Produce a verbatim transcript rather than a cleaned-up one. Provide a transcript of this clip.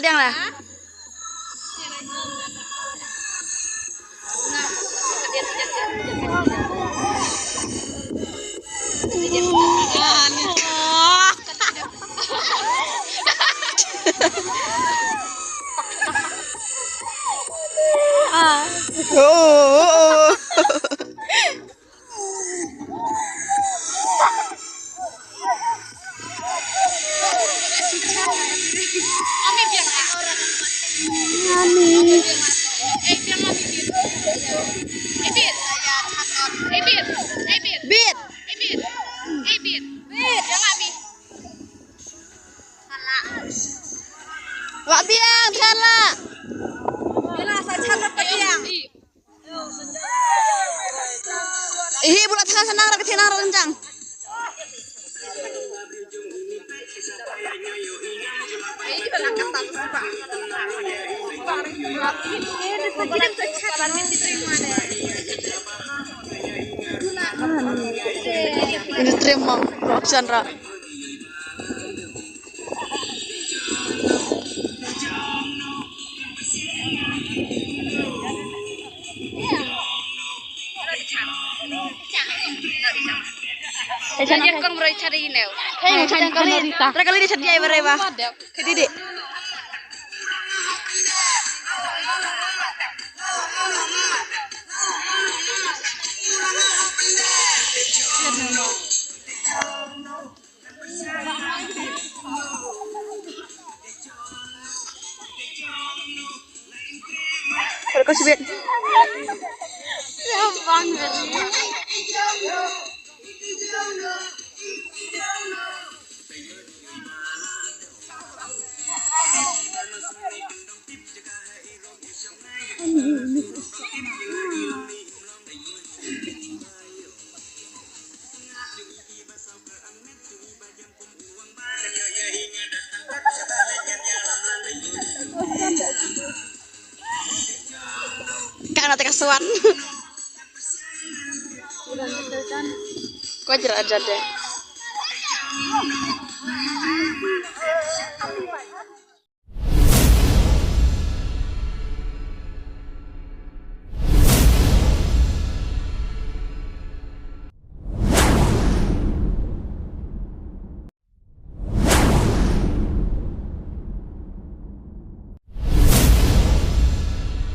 Yang lah. Bit. Wah biang, thala. Ihi, bula thala sana, raka tina raka jang. Ini terima, Roxanne ra. Jangan kau merai cari ini. Hei, jangan kau merai. Terkali dia cari air berapa? Kedidi. Kau sibit. Kana te ka swan. Ko jra jade.